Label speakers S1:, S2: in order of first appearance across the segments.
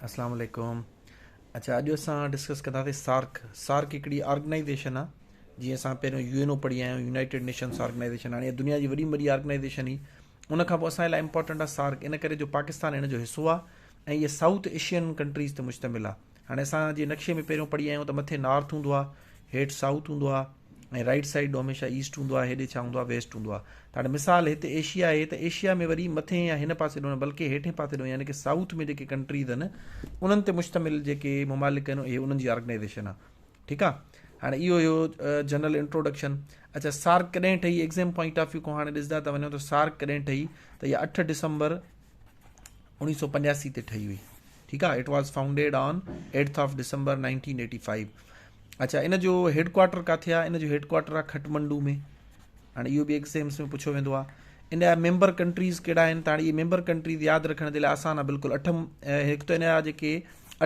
S1: اسلام عليڪم اڇا اڄ اسان ڊسڪس ڪنداسين سارڪ سارڪ هڪڙي آرگنائيزيشن آ جيئن اسان پهريون يو اين او پڙهي آيا آهيون يونائيٽيڊ نيشنس آرگنائيزيشن هاڻي دنيا جي وڏي وڏي آرگنائيزيشن هئي ان کان پوء اسان لاء امپورٽنٽ آ سارڪ ان ڪري جو پاڪستان هن جو حصو آ ۽ هي سائوٿ ايشين ڪنٽريز تي مشتمل آ هاڻي اسان جي نقشي ۾ پهريون پڙهي آيا آهيون ته مٿي نارٿ هوندو آ هيٺ سائوٿ هوندو آ ۽ رائيٽ سائيڊ هميشه ايسٽ هوندو آهي هيڏي ڇا هوندو آهي ويسٽ هوندو آهي ته هاڻي مثال هتي ايشيا آهي ته ايشيا ۾ وري مٿي يا هن پاسي ڏو نه بلڪه هيٺين پاسي ڏو يعني ڪي سائوٿ ۾ جيڪي ڪنٽريز آهن انهن تي مشتمل جيڪي ممالڪ آهن اهي انهن جي آرگنائيزيشن آهي ٺيڪ آهي هاڻي اهو هيو جنرل انٽروڊڪشن اچھا سارڪ ڪڏهن ٺهي ايگزام پوائنٽ آف ويو کان هاڻي ڏسندا ته وڃو ته سارڪ ڪڏهن ٺهي ته اها 8 ڊسمبر 1985 تي ٺهي هئي ٺيڪ آهي it was founded on 8th of December 1985 اچھا ان جو هيڊ ڪوارٽر ڪاٿي آهي ان جو هيڊ ڪوارٽر آهي کٽمنڊو ۾ هاڻي اهو به ايگزامس ۾ پڇيو ويندو آهي ان جا ميمبر ڪنٽريز ڪهڙا آهن ته هاڻي اهي ميمبر ڪنٽريز ياد رکڻ جي لاء آسان آهي بلڪل اٺ هڪ ته ان جا جيڪي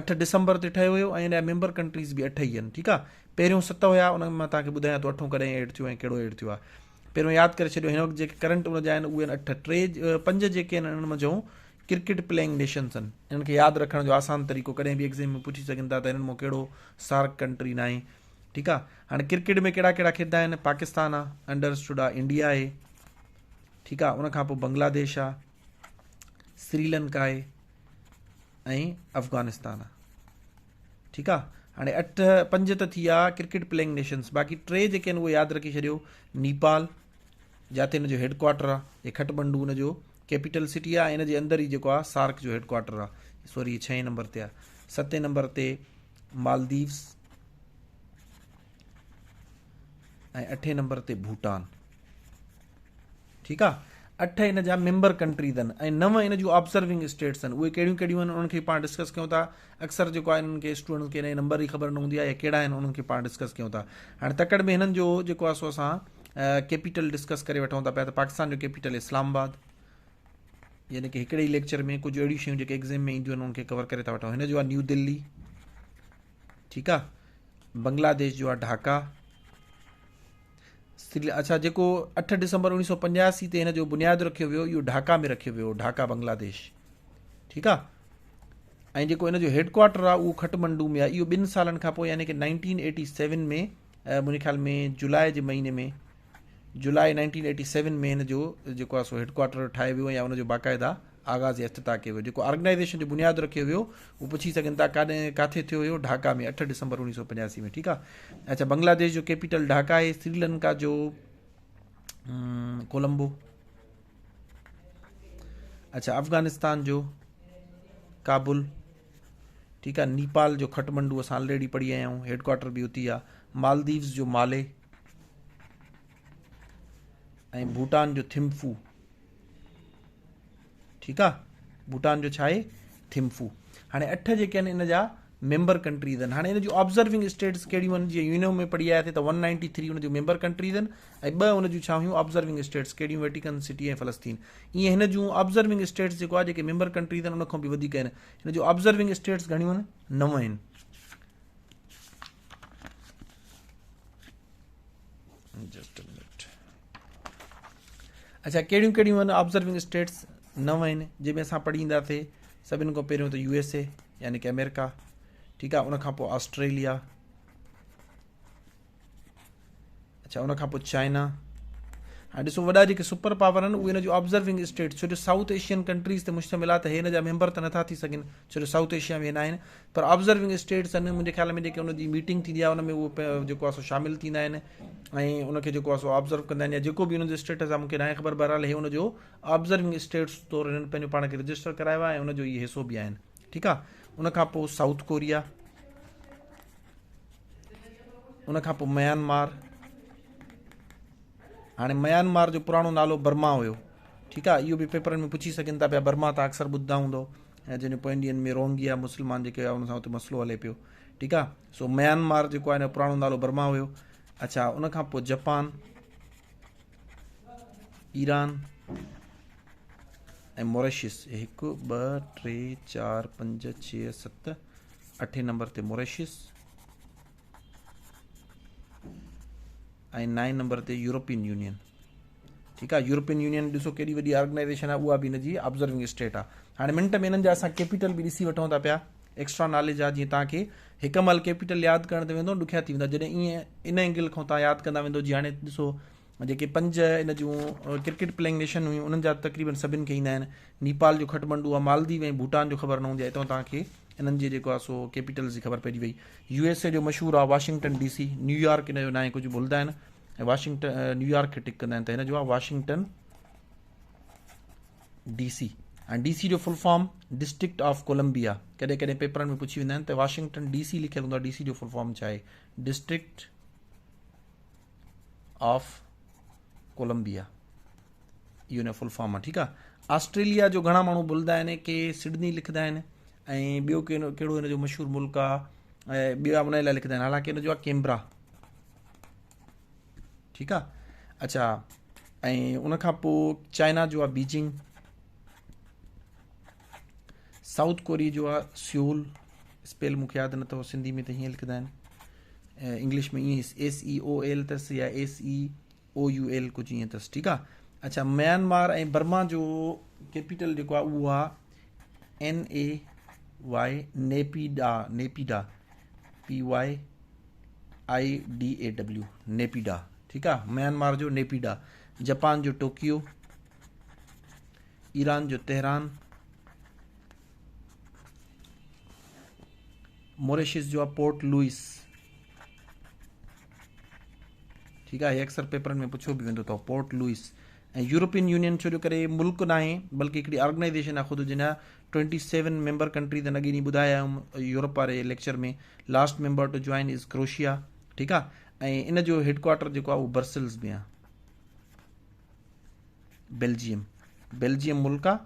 S1: اٺ ڊسمبر تي ٺهيو هيو ۽ ان جا ميمبر ڪنٽريز به اٺ ئي آهن ٺيڪ آهي پهريون ست هيا ان مان توهان کي ٻڌايان ٿو اٺون ڪڏهن ايڊ ٿيو ۽ ڪهڙو ايڊ ٿيو آهي پهريون ياد ڪري ڇڏيو هن وقت جيڪي ڪرنٽ ان جا آهن اهي آهن اٺ ٽي پنج جيڪي آهن انهن منجهون ڪرڪيٽ پليئنگ نيشنس آهن انهن کي ياد رکڻ جو آسان طريقو ڪڏهن به ايگزام ۾ پڇي سگهن ٿا ته انهن مان ڪهڙو سارڪ ڪنٽري ناهي ٺيڪ آهي هاڻي ڪرڪيٽ ۾ ڪهڙا ڪهڙا کيڏندا آهن پاڪستان آهي انڊرسٽوڊ آهي انڊيا آهي ٺيڪ آهي ان کان پوء بنگلاديش آهي سريلنڪا آهي ۽ افغانستان آهي ٺيڪ آ هاڻي اٺ پنج ته ٿي ويا ڪرڪيٽ پليئنگ نيشنس باقي ٽي جيڪي آهن اهي ياد رکي ڇڏيو نيپال جاتي هن جو هيڊ ڪوارٽر آ هي کٽمنڊو هن جو ڪيپيٽل سٽي آ ان جي اندر ئي جيڪو آ سارڪ جو هيڊ ڪوارٽر آ سوري هي ڇهين نمبر تي آ ستين نمبر تي مالديوس ۽ اٺين نمبر تي ڀوٽان ٺيڪ آ اٺ ان جا ميمبر ڪنٽريز آهن ۽ نو ان جون آبزرونگ اسٽيٽس آهن اهي ڪهڙيون ڪهڙيون آهن انهن کي پاڻ ڊسڪس ڪيون ٿا اڪثر جيڪو آهي انهن کي اسٽوڊنٽس کي ان نمبر ئي خبر نه هوندي آهي يا ڪهڙا آهن انهن کي پاڻ ڊسڪس ڪيون ٿا هاڻي تڪڙ ۾ هنن جو جيڪو آهي سو اسان ڪيپيٽل ڊسڪس ڪري وٺون ٿا پيا ته پاڪستان جو ڪيپيٽل اسلام آباد يعني ڪي هڪڙي ئي ليڪچر ۾ ڪجهه اهڙيون شيون جيڪي ايگزام ۾ اينديون آهن انهن کي ڪور ڪري ٿا وٺون هن جو آهي نيو دلي ٺيڪ آهي بنگلاديش جو آهي ڍاڪا سري اڇا جيڪو اٺ ڊسمبر اوڻيهه سو پنجاسي تي هن جو بنياد رکيو ويو اهو ڍاڪا ۾ رکيو ويو ڍاڪا بنگلاديش ٺيڪ آ ۽ جيڪو ان جو هيڊ ڪوارٽر آ اهو کٽمنڊو ۾ آ اهو ٻن سالن کان پوء يعني ڪي 1987 ۾ منهنجي خيال ۾ جولاء جي مهيني ۾ جولاء 1987 ۾ هن جو جيڪو آ سو هيڊ ڪوارٽر ٺاهيو ويو يا ان جو باقاعده آغاز يا افتتاح ڪيو ويو جيڪو آرگنائيزيشن جو بنياد رکيو ويو اهو پڇي سگهن ٿا ڪاڏي ڪاٿي ٿيو هيو ڍاڪا ۾ اٺ ڊسمبر اوڻيهه سو پنجاسي ۾ ٺيڪ آ اچھا بنگلاديش جو ڪيپيٽل ڍاڪا آهي سريلنڪا جو ڪولمبو اچھا افغانستان جو ڪابل ٺيڪ آ نيپال جو کٽمنڊو اسان آلريڊي پڙهي آيا آهيون هيڊ ڪوارٽر به اتي آ مالديوز جو مالي ۽ ڀوٽان جو ٿمفو ٺيڪ آ ڀوٽان جو ڇا آهي ٿمفو هاڻي اٺ جيڪي آهن ان جا ميمبر ڪنٽريز آهن هاڻي ان جون آبزرونگ اسٽيٽس ڪهڙيون آهن جيئن يونيو ۾ پڙهي آياسي ته 193 ان جون ميمبر ڪنٽريز آهن ۽ ٻه ان جون ڇا هيون آبزرونگ اسٽيٽس ڪهڙيون ويٽيڪن سٽي ۽ فلسطين ائين هن جون آبزرونگ اسٽيٽس جيڪو آهي جيڪي ميمبر ڪنٽريز آهن ان کان به وڌيڪ آهن هن جون آبزرونگ اسٽيٽس گهڻيون آهن نو آهن جسٽ منٽ اچھا ڪهڙيون ڪهڙيون آهن آبزرونگ اسٽيٽس نو آهن جنهن ۾ اسان پڙهي اينداسي سڀني کان پهريون ته يو ايس اي يعني ڪي آمريڪا ٺيڪ آهي ان کان پوء آسٽريليا اچھا ان کان پوء چائنا هاڻي ڏسو وڏا جيڪي سپر پاور آهن اهي ان جو آبزرونگ اسٽيٽ ڇو جو سائوٿ ايشين ڪنٽريز تي مشتمل آهي ته هي ان جا ميمبر ته نٿا ٿي سگهن ڇو جو سائوٿ ايشيا ۾ نه آهن پر آبزرونگ اسٽيٽس آهن منهنجي خيال ۾ جيڪي ان جي ميٽنگ ٿيندي آهي ان ۾ اهو جيڪو آهي سو شامل ٿيندا آهن ۽ ان کي جيڪو آهي سو آبزرو ڪندا آهن يا جيڪو به ان جو اسٽيٽس آهي مونکي ناهي خبر بهرحال هي ان جو آبزرونگ اسٽيٽس طور هنن پنهنجو پاڻ کي رجسٽر ڪرايو آهي ۽ ان جو اهي حصو به آهن ٺيڪ آهي ان کان پوء سائوٿ ڪوريا ان کان پوء ميانمار هاڻي ميانمار جو پراڻو نالو برما هيو ٺيڪ آهي اهو به پيپرن ۾ پڇي سگهن ٿا پيا برما تان اڪثر ٻڌندا هوندو ۽ جنهن جو پوئين ڏينهن ۾ روهنگيا مسلمان جيڪي هيا ان سان اتي مسئلو هلي پيو ٺيڪ آ سو ميانمار جيڪو آهي پراڻو نالو برما هيو اڇا ان کان پوء جپان ايران ۽ موريشس هڪ ٻه ٽي چار پنج ڇهه ست اٺين نمبر تي موريشس ۽ نائين نمبر تي يورپين يونين ٺيڪ آ يورپين يونين ڏسو ڪيڏي وڏي آرگنائيزيشن آ اها به ان جي آبزرونگ اسٽيٽ آ هاڻي منٽ ۾ انهن جا اسان ڪيپيٽل به ڏسي وٺون ٿا پيا. ايڪسٽرا ناليج آهي جيئن توهان کي هڪ مهل ڪيپيٽل ياد ڪرڻ تي ويندو ڏکيا ٿي ويندا جڏهن ائين ان اينگل کان توهان ياد ڪندا ويندو جيئن هاڻي ڏسو جيڪي پنج ان جون ڪرڪيٽ پليئنگ نيشن هيون انهن جا تقريبن سڀن کي ايندا آهن نيپال جو کٽمنڊو آهي مالديو ۽ ڀوٽان جو خبر نه هوندي آهي اتان توهان کي انهن جي جيڪو آهي سو ڪيپيٽلز جي خبر پئجي وئي يو ايس اي جو مشهور آهي واشنگٽن ڊي سي نيويارڪ ان جو ناهي ڪجهه ڀلدا آهن ۽ واشنگٽن نيويارڪ کي ٽڪ ڪندا آهن ته هن جو آهي Washington D C ۽ D C جو full form district of Columbia ڪڏهن ڪڏهن پيپرن ۾ پڇي ويندا آهن ته واشنگٽن ڊي سي لکيل هوندو آهي ڊي سي جو فل فارم ڇا آهي ڊسٽرڪٽ آف ڪولمبيا اهو ان فل فارم آهي ٺيڪ آهي آسٽريليا جو گهڻا ماڻهو ڀلدا آهن ڪي سڊني لکندا آهن ۽ ٻيو ڪهڙو هن جو مشهور ملڪ آهي ۽ ٻيا ان لاء لکندا آهن حالانڪه ان جو آهي ڪيمبرا ٺيڪ آهي اچھا ۽ ان کان پوء چائنا جو آهي بيجنگ سائوٿ ڪوريا جو آهي سيول اسپيل مونکي ياد نه اٿو سنڌي ۾ ته هيئن لکندا آهن انگلش ۾ ائين ايس اي او ايل اٿس يا ايس اي او يو ايل ڪجهه ائين اٿس ٺيڪ آ اچھا ميانمار ۽ برما جو ڪيپيٽل جيڪو آ اهو آ N A Y Naypyidaw Naypyidaw P Y I D A W Naypyidaw ٺيڪ آ ميانمار جو نيپيڊا جپان جو ٽوڪيو ايران جو تهران موريشس جو آ پورٽ لوئس ٺيڪ آهي اڪثر پيپرن ۾ پڇيو به ويندو اٿو پورٽ لوئس ۽ يورپين يونين ڇو جو ڪري ملڪ ناهي بلڪه هڪڙي آرگنائزيشن آهي خود جن جا 27 ميمبر ڪنٽريز آهن اڳي ڏينهن ٻڌايا هيم يورپ واري lecture ۾ last member to join is Croatia ٺيڪ آهي ۽ ان جو هيڊ ڪوارٽر جيڪو آهي اهو برسلز ۾ آهي بيلجيم بيلجيم ملڪ آهي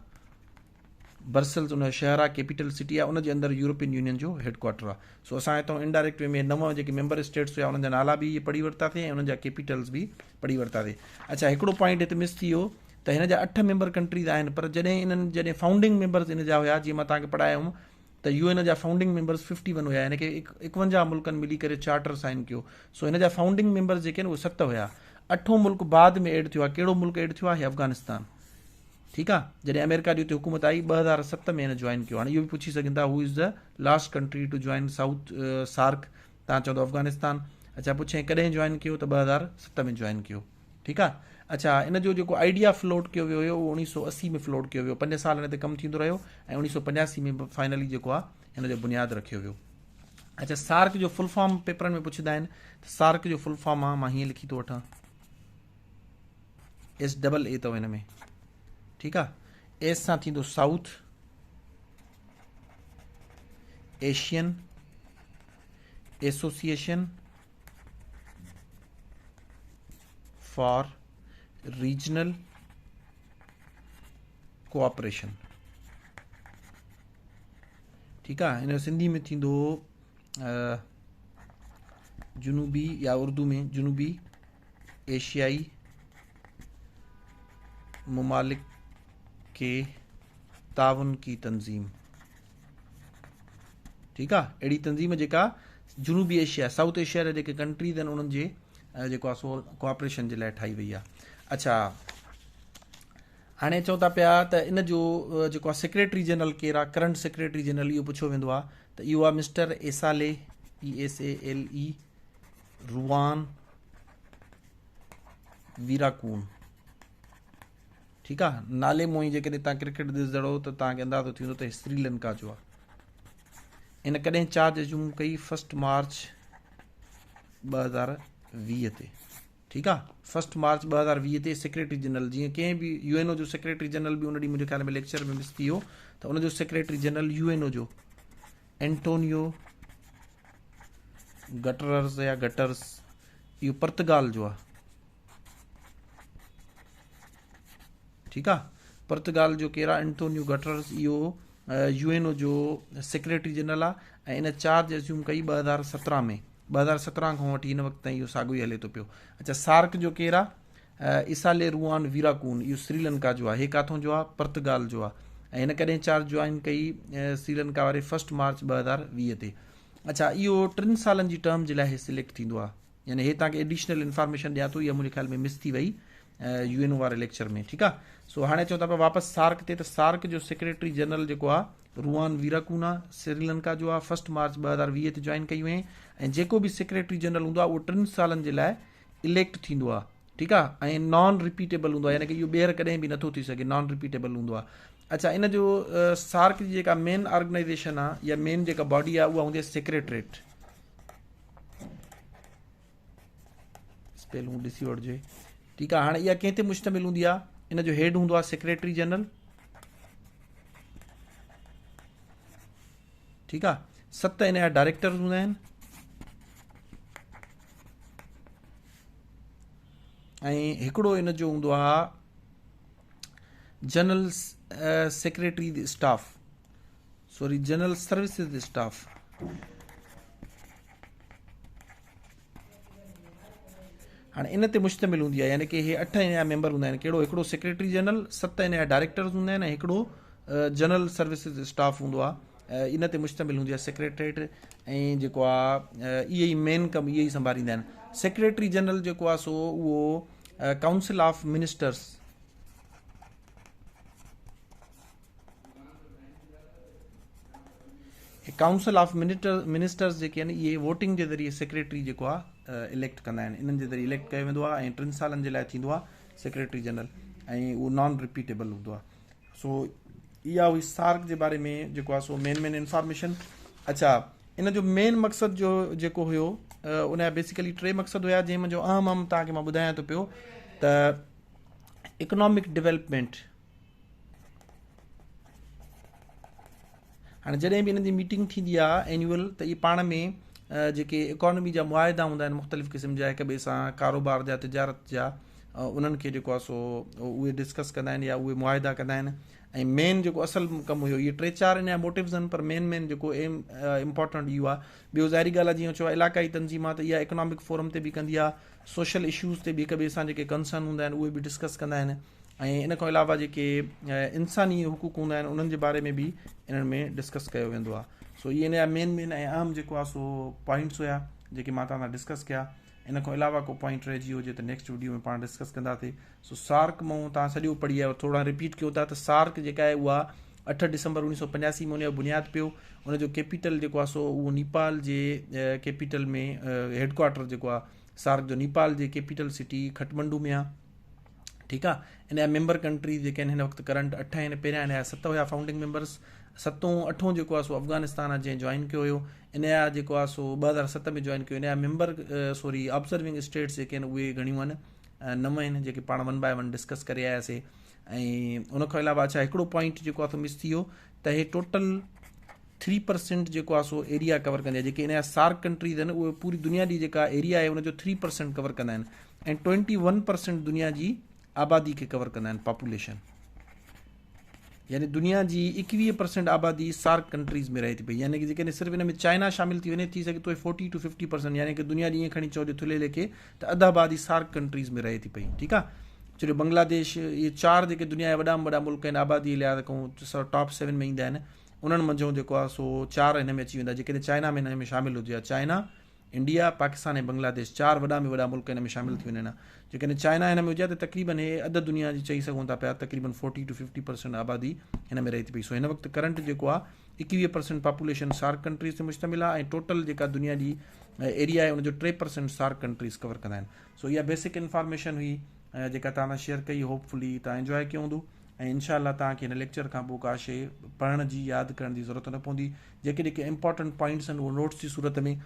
S1: برسلز ان جو شهر آهي ڪيپيٽل سٽي آهي ان جي اندر يورپين يونين جو هيڊ ڪوارٽر آهي سو اسان هتان انڊائريڪٽ وي ۾ نو جيڪي ميمبر اسٽيٽس هيا انهن جا نالا به پڙهي ورتاسين ۽ انهن جا ڪيپيٽلز به پڙهي ورتاسين اڇا هڪڙو پوائنٽ هت مس ٿي ويو ته هن جا اٺ ميمبر ڪنٽريز آهن پر جڏهن انهن جڏهن فائونڊنگ ميمبرز ان جا هيا جيئن مان توهان کي پڙهايو هوم ته يو اين جا فائونڊنگ ميمبرز ففٽي ون هيا هن کي ايڪونجاهه ملڪن ملي ڪري چارٽر سائن ڪيو سو هن جا فائونڊنگ ميمبرز جيڪي آهن اهي ست هيا اٺون ملڪ بعد ۾ ايڊ ٿيو آهي ڪهڙو ملڪ ايڊ ٿيو آهي افغانستان ٺيڪ آ جڏهن آمريڪا جي اتي حڪومت آئي 2007 ۾ هن جوائن ڪيو هاڻي اهو به پڇي سگهن ٿا هو از the last country to join south SAARC تان چوندو افغانستان اڇا پڇين ڪڏهن جوائن ڪيو ته 2007 ۾ جوائن ڪيو ٺيڪ آ اڇا ان جو جيڪو آئيڊيا فلوٽ ڪيو ويو هيو اهو 1980 ۾ فلوٽ ڪيو ويو پنج سال هن تي ڪم ٿيندو رهيو ۽ 1985 ۾ فائنلي جيڪو آ هن جو بنياد رکيو ويو اڇا سارڪ جو فل فارم پيپرن ۾ پڇندا آهن ته سارڪ جو فل فارم آ مان هيئن لکي ٿو وٺان ايس ڊبل اي اٿو هن ۾ ٺيڪ آ ايس سان ٿيندو south Asian association for regional cooperation ٺيڪ آ هن سنڌي ۾ ٿيندو جنوبي يا اردو ۾ جنوبي ايشيائي ممالڪ ڪي تعاون ڪي تنظيم ٺيڪ آ اهڙي تنظيم جيڪا جنوبي ايشيا سائوٿ ايشيا جا جيڪي ڪنٽريز آهن انهن جي جيڪو آ سو ڪوآپريشن جي لاء ٺاهي وئي آ اڇا هاڻي چون ٿا پيا ته ان جو جيڪو آ سيڪريٽري جنرل ڪير آ ڪرنٽ سيڪريٽري جنرل اهو پڇيو ويندو آ ته اهو آ مسٽر ايسالي اي ايس اي ايل اي روان ويراڪون ٺيڪ آ نالي مون ئي جيڪڏهن تان ڪرڪيٽ ڏسندڙ هو ته تان کي اندازو ٿيندو ته سري لنڪا جو آ ان ڪڏهن چارج ازيوم ڪئي فرسٽ مارچ 2020 تي ٺيڪ آ فرسٽ مارچ 2020 تي سيڪريٽري جنرل جيئن ڪنهن به يو اين او جو سيڪريٽري جنرل به ان ڏينهن منهنجي خيال ۾ ليڪچر ۾ مس ٿي ويو ته ان جو سيڪريٽري جنرل يو اين او جو انٽونيو گٽررز يا گٽرز اهو پرتگال جو آ ٺيڪ آ پرتگال جو ڪير آ انٽونيو گٽررز اهو يو اين او جو سيڪريٽري جنرل آ ۽ ان چارج ازيوم ڪئي 2017 ۾ 2017 کان وٺي هن وقت تائين اهو ساڳيو ئي هلي ٿو پيو اچھا سارڪ جو ڪير آ اسالي روان ويراڪون اهو سريلنڪا جو آهي هي ڪاٿون جو آهي پرتگال جو آهي ۽ هن ڪڏهن چارج جوائن ڪئي سريلنڪا واري فرسٽ مارچ 2020 تي اڇا اهو ٽن سالن جي ٽرم جي لاء هي سليڪٽ ٿيندو آهي يعني هي تانکي ايڊيشنل انفارميشن ڏيان ٿو اها منهنجي خيال ۾ مس ٿي وئي يو اين او واري ليڪچر ۾ ٺيڪ آهي سو هاڻي اچون ٿا پيا واپس سارڪ تي ته سارڪ جو سيڪريٽري جنرل جيڪو آهي روان ويراڪونا سريلنڪا جو آهي فرسٽ مارچ 2020 تي جوائن ڪئي هئائين ۽ جيڪو به سيڪريٽري جنرل هوندو آهي اهو ٽن سالن جي لاء اليڪٽ ٿيندو آهي ٺيڪ آهي ۽ نان رپيٽيبل هوندو آهي يعني ڪي اهو ٻيهر ڪڏهن به نٿو ٿي سگهي نان رپيٽيبل هوندو آهي اڇا ان جو سارڪ جي جيڪا مين آرگنائزيشن آهي يا مين جيڪا باڊي آهي اها هوندي آهي سيڪريٽريٽ اسپيلون ڏسي وٺجي ٺيڪ آهي هاڻي اها ڪنهن تي مشتمل هوندي آهي ان جو هيڊ هوندو آهي سيڪريٽري جنرل ٺيڪ آهي ست ان جا ڊائريڪٽر هوندا آهن ۽ هڪڙو ان جو هوندو آهي general secretary staff sorry general services staff هاڻي ان تي مشتمل هوندي آهي يعني ڪي هي اٺ ان جا ميمبر هوندا آهن ڪهڙو هڪڙو سيڪريٽري جنرل ست ان جا ڊائريڪٽرز هوندا آهن ۽ هڪڙو جنرل سروسز اسٽاف هوندو آهي ان تي مشتمل هوندي آهي سيڪريٽريٽ ۽ جيڪو آهي اهي ئي مين ڪم اهي ئي سنڀاليندا آهن سيڪريٽري جنرل جيڪو آهي سو اهو council of ministers council of ministers جيڪي آهن اهي ووٽنگ جي ذريعي سيڪريٽري جيڪو آهي اليڪٽ ڪندا آهن انهن جي ذريعي اليڪٽ ڪيو ويندو آهي ۽ ٽن سالن جي لاء ٿيندو آهي سيڪريٽري جنرل ۽ اهو نان رپيٽيبل هوندو آهي سو اها هئي سارڪ جي باري ۾ جيڪو آهي سو مين مين انفارميشن اچھا ان جو مين مقصد جو جيڪو هيو ان جا بيسيڪلي ٽي مقصد هيا جنهن منهنجو اهم اهم توهان کي مان ٻڌايان ٿو پيو ته اڪنامڪ ڊيولپمينٽ هاڻي جڏهن به انهن جي ميٽنگ ٿيندي آهي اينيول ته اهي پاڻ ۾ جيڪي اڪانومي جا معاهدا هوندا آهن مختلف قسم جا هڪ ٻئي سان ڪاروبار جا تجارت جا انهن کي جيڪو آهي سو اهي ڊسڪس ڪندا آهن يا اهي معاهدا ڪندا آهن ۽ مين جيڪو اصل ڪم هيو اهي ٽي چار ان جا موٽوز آهن پر مين مين جيڪو ايم امپورٽنٽ اهو آهي ٻيو ظاهري ڳالهه آهي جيئن چيو علاقائي تنظيم آهي ته اها اڪنامڪ فورم تي به ڪندي آهي سوشل اشوز تي به هڪ ٻئي سان جيڪي ڪنسرن هوندا آهن اهي به ڊسڪس ڪندا آهن ۽ ان کان علاوه جيڪي انساني حقوق هوندا آهن انهن جي باري ۾ به انهن ۾ ڊسڪس ڪيو ويندو آهي سو اهي ان جا مين مين ۽ اهم جيڪو آهي سو پوائنٽس هيا جيڪي مان توهان سان ڊسڪس ڪيا ان کان علاوه ڪو پوائنٽ رهجي هجي ته نيڪسٽ وڊيو ۾ پاڻ ڊسڪس ڪنداسي سو سارڪ مون توهان سڄو پڙهي آيو ٿورا رپيٽ ڪيو ٿا ته سارڪ جيڪا آهي اها 8 ڊسمبر 1985 ۾ ان جو بنياد پيو ان جو ڪيپيٽل جيڪو آهي سو اهو نيپال جي ڪيپيٽل ۾ هيڊ ڪوارٽر جيڪو آهي سارڪ جو نيپال جي ڪيپيٽل سٽي کٽمنڊو ۾ آهي ٺيڪ آ ان جا ميمبر ڪنٽريز جيڪي آهن هن وقت ڪرنٽ اٺ آهن پهريان ان جا ست هيا فائونڊنگ ميمبرس ستون اٺون جيڪو آ سو افغانستان آ جنهن جوائن ڪيو هيو ان جا جيڪو آ سو 2007 ۾ جوائن ڪيو ان جا ميمبر سوري آبزروينگ اسٽيٽس جيڪي آهن اهي گهڻيون آهن نو آهن جيڪي پاڻ ون باء ون ڊسڪس ڪري آياسي ۽ ان کان علاوه اڇا هڪڙو پوائنٽ جيڪو آ سو مس ٿي ويو ته هي ٽوٽل 3% جيڪو آ سو ايريا ڪور ڪندي آ جيڪي ان جا سارڪ ڪنٽريز آهن اهي پوري دنيا جي جيڪا ايريا آهي ان جو 3% ڪور ڪندا آهن ۽ ٽوئنٽي ون پرسنٽ دنيا جي آبادي کي ڪور ڪندا آهن پاپوليشن يعني دنيا جي 21% آبادي سارڪ ڪنٽريز ۾ رهي ٿي پئي يعني جيڪڏهن صرف ان ۾ چائنا شامل ٿي وڃي ٿي سگهي ٿو 40 ٽو 50% يعني ڪي دنيا جي ائين کڻي چئو جو ٿلهي ليکي ته اڌ آبادي سارڪ ڪنٽريز ۾ رهي ٿي پئي ٺيڪ آ ڇو جو بنگلاديش اهي چار جيڪي دنيا جا وڏا ۾ وڏا ملڪ آهن آبادي جي لحاظ کان ٽاپ سيون ۾ ايندا آهن انهن منجهون جيڪو آهي سو چار هن ۾ اچي ويندا جيڪڏهن چائنا ۾ هن ۾ شامل هجي ها چائنا انڊيا، پاڪستان ۽ بنگلاديش چار وڏا ۾ وڏا ملڪ ان ۾ شامل ٿي وڃن ها. جيڪڏهن چائنا هن ۾ هجي ها ته تقريبن هي اڌ دنيا جي چئي سگهون ٿا پيا تقريبن فورٽي ٽو ففٽي پرسنٽ آبادي هن ۾ رهي ٿي پئي. سو هن وقت ڪرنٽ جيڪو آهي 21 پرسنٽ پاپوليشن سارڪ ڪنٽريز تي مشتمل آهي ۽ ٽوٽل جيڪا دنيا جي ايريا آهي ان جو 3% سارڪ ڪنٽريز ڪور ڪندا آهن. سو اها بيسڪ انفارميشن هئي جيڪا توهان سان شيئر ڪئي هوپ فلي توهان انجواء ڪيو هوندو ۽ انشاء الله توهان کي هن ليڪچر کان پوء ڪا شيء پڙهڻ جي ياد ڪرڻ جي ضرورت نه پوندي جيڪي جيڪي امپارٽنٽ پوائنٽس آهن اهو نوٽس جي صورت ۾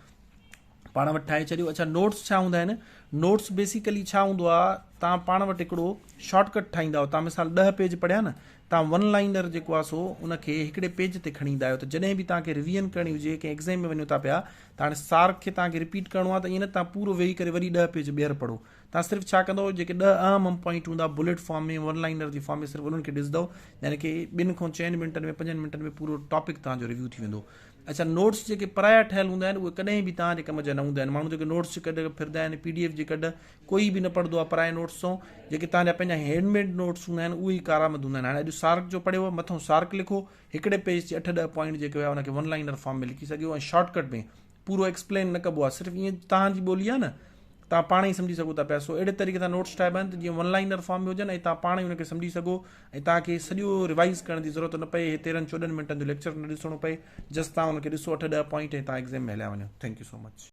S1: پاڻ وٽ ٺاهي ڇڏيو اڇا نوٽس ڇا هوندا آهن نوٽس بيسيڪلي ڇا هوندو آهي تان پاڻ وٽ هڪڙو شارٽ ڪٽ ٺاهيندا آهيو تان مثال 10 پيج پڙهيا نه تان ون لائنر جيڪو آهي سو ان کي هڪڙي پيج تي کڻي ايندا آهيو ته جڏهن به تان کي ريويزن ڪرڻي هجي ڪنهن ايگزام ۾ وڃو ٿا پيا ته هاڻي سارڪ کي تان کي رپيٽ ڪرڻو آهي ته ائين نه تان پورو ويهي ڪري وري 10 پيج ٻيهر پڙهو تان صرف ڇا ڪندو جيڪي 10 اهم اهم پوائنٽ هوندا بليٽ فارم ۾ ون لائنر جي فارم ۾ صرف انهن کي ڏسندو يعني ڪي ٻن کان چئن منٽن ۾ پنجن منٽن ۾ پورو ٽاپڪ تان جو ريويو ٿي ويندو اڇا نوٽس جيڪي پرايا ٺهيل هوندا آهن اهي ڪڏهن به توهان جي ڪم جا نه هوندا آهن ماڻهو جيڪي نوٽس جي ڪڍ ڦردا آهن پي ڊي ايف جي ڪڍ ڪوئي به نه پڙهندو آهي پرائي نوٽس سان جيڪي توهان جا پنهنجا هينڊ ميڊ نوٽس هوندا آهن اهي ئي ڪارآمد هوندا آهن هاڻي اڄ سارڪ جو پڙهيو مٿو سارڪ لکو هڪڙي پيج تي اٺ ڏهه پوائنٽ جيڪي هيا ان کي ون لائنر فارم ۾ لکي سگهيو ۽ شارٽ ڪٽ ۾ پورو ايڪسپلين نه ڪبو آهي صرف ائين توهان جي ٻولي آهي نه توهان پاڻ ئي سمجهي سگهو ٿا پيا. سو اهڙي طريقي سان نوٽس ٺاهبا آهن ته جيئن ون لائنر فارم ۾ هجن ۽ توهان پاڻ ئي ان کي سمجهي سگهو ۽ توهان کي سڄو ريوائز ڪرڻ جي ضرورت نه پئي، هي 13 14 منٽن جو ليڪچر نه ڏسڻو پئي، جسٽ توهان ان کي ڏسو اٺ ڏهه پوائنٽ ۽ توهان ايگزام ۾ هليا وڃو. Thank you so much.